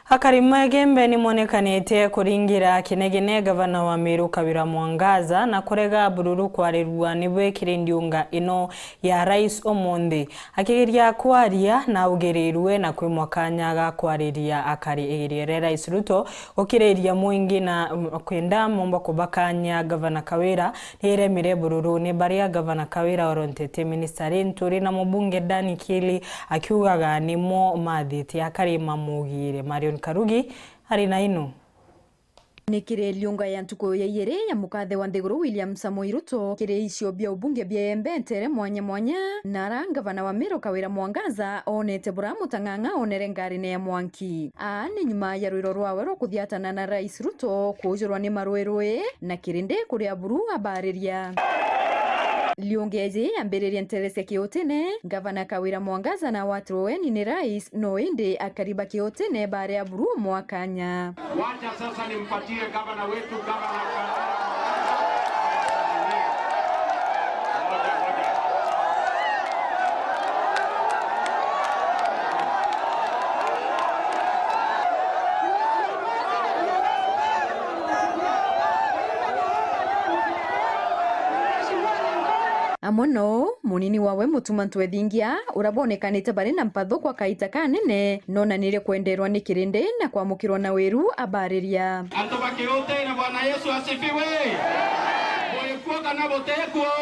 Akarima gembe nimonekanite kuringira kinegene gavana wa Meru Kawira Mwangaza na kurega bururu kwarirwa nibwe kirindiunga ino ya Rais Omonde akigeria kwaria na ugerirwe na kwimwakanya ga kwariria akari igiriere Rais Ruto gukiriria mwingi na kwenda momba kubakanya gavana Kawira niremire bururu ni baria gavana Kawira orontete minister Nturi na mubunge Dani Kili akiugaga nimo mathiti akari mamugire Marion Karugi ari na inu nikire liunga ya ntuko ya yere ya mukathe wa nthiguru William Samoei Ruto kire icio bia ubunge bia embe ntere mwanya mwanya nara gavana wa Meru Kawira Mwangaza onete bura mutang'ang'a onere ngari ya mwanki a ni nyuma ya rwiro rwawe rwa kuthiatana na Rais Ruto kujurwa ni marwirwe na kirinde kuria buru abariria liongezi ambiririe nterese kiutene gavana Kawira Mwangaza na watroweni ni rais no indi akariba kiutene bare ya buru mwakanya. Wacha sasa nimpatie gavana wetu gavana amono munini wawe mutuma ntwethingia urabonekanite bari na mpatho kwa kaita kanene nonanire kwenderwa ni kirindi na kwamukirwa na wiru abariria antu bakiute na Bwana Yesu asifiwe boyekuo kana botekuo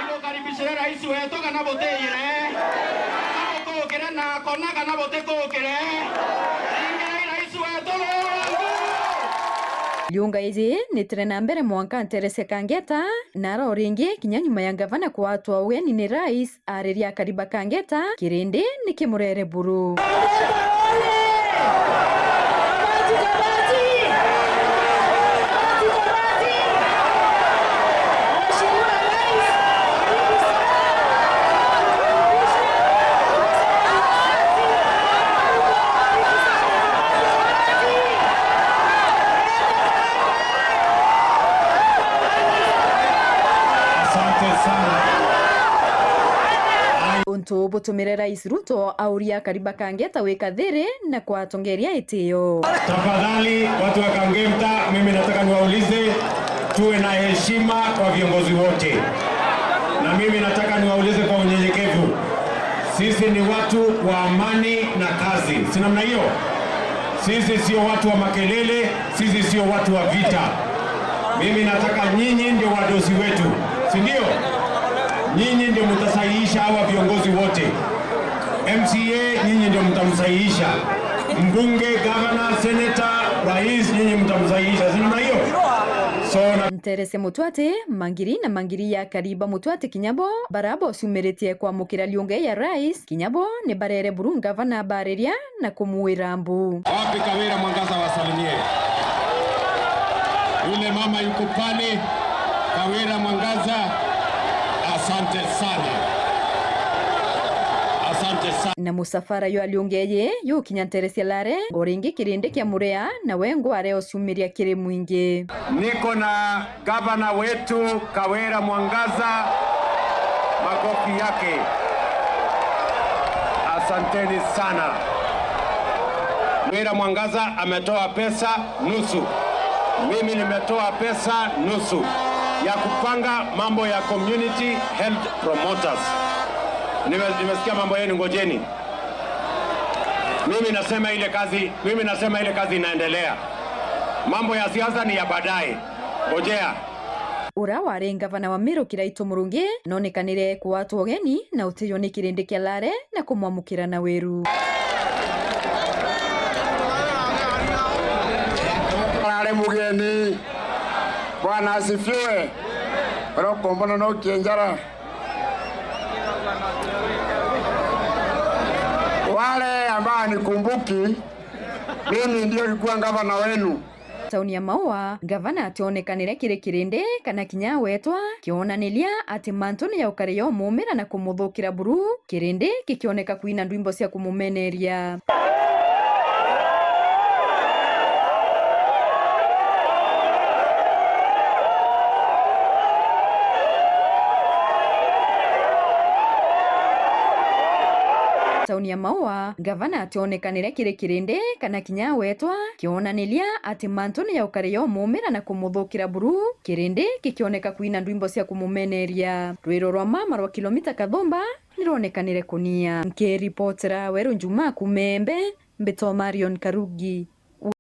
nigukaribishire rais wetu kana boteyire kana na kona kana botekukire ingira rais wetu. Liunga izi nitire na mbere mwanka nterese Kangeta nara ringi kinya nyuma ya gavana kwatwa ugeni ni rais ariria kariba Kangeta kirindi ni kimurere buru. Untu butumire Rais Ruto auria kariba Kangeta wikathiri na kwatongeria itio. Tafadhali watu wa Kangeta, mimi nataka niwaulize tuwe na heshima kwa viongozi wote, na mimi nataka niwaulize kwa unyenyekevu, sisi ni watu wa amani na kazi, si namna hiyo? Sisi sio watu wa makelele, sisi sio watu wa vita. Mimi nataka nyinyi ndio wadosi wetu, si ndio? Nyinyi ndio mtasahihisha hawa viongozi wote. MCA nyinyi ndio mtamsahihisha, mbunge, governor, senator, rais nyinyi mtamsahihisha, si namna hiyo? So na Nterese Mutwate mangiri na mangiri ya kariba Mutwate kinyabo barabo sumeretie kwa mukira liunge ya rais kinyabo ni barere buru gavana bareria na kumuira mbu. Wapi Kawira Mwangaza wasalimie. Yule mama yuko pale Kawira Mwangaza. Asante sana. Asante sana. Na musafara yo aliongeye yo kinyanteresia lare oringi kirinde kya murea na wengo areo sumiria kire mwingi. Niko na gavana wetu Kawira Mwangaza, makofi yake. Asanteni sana. Kawira Mwangaza ametoa pesa nusu. Mimi nimetoa pesa nusu ya kupanga mambo ya community health promoters. Nimesikia mambo yenu, ngojeni. Mimi nasema ile kazi inaendelea. Mambo ya siasa ni ya baadaye. Ngojea. Ura wari gavana wa Meru Kiraito Murungi nonekanire kwa watu ogeni na utio ni kirindi kia lare na kumwamukira na weru. Lare mugeni. Bwana asifiwe. Rokombona no kienjara. Wale ambao nikumbuki, mimi ndio nilikuwa gavana wenu. Tauni ya Maua gavana ationekanire kire kirinde kana kinya wetwa kionanilia ati mantu ni yaukariyo mumira na kumuthukira buru kirinde kikioneka kuina ndwimbo cia kumumeneria. Tauni kuonia maua gavana ationekanire kiri kirindi kana kinya wetwa kionanilia ati mantu ni yaukari yo mumira na kumuthukira buru kirindi kikioneka kwina ndwimbo cia kumumeneria rwiro rwa mama rwa kilomita kathumba nironekanire kunia nkiripotera Weru Njuma kumembe mbito Marion Karugi.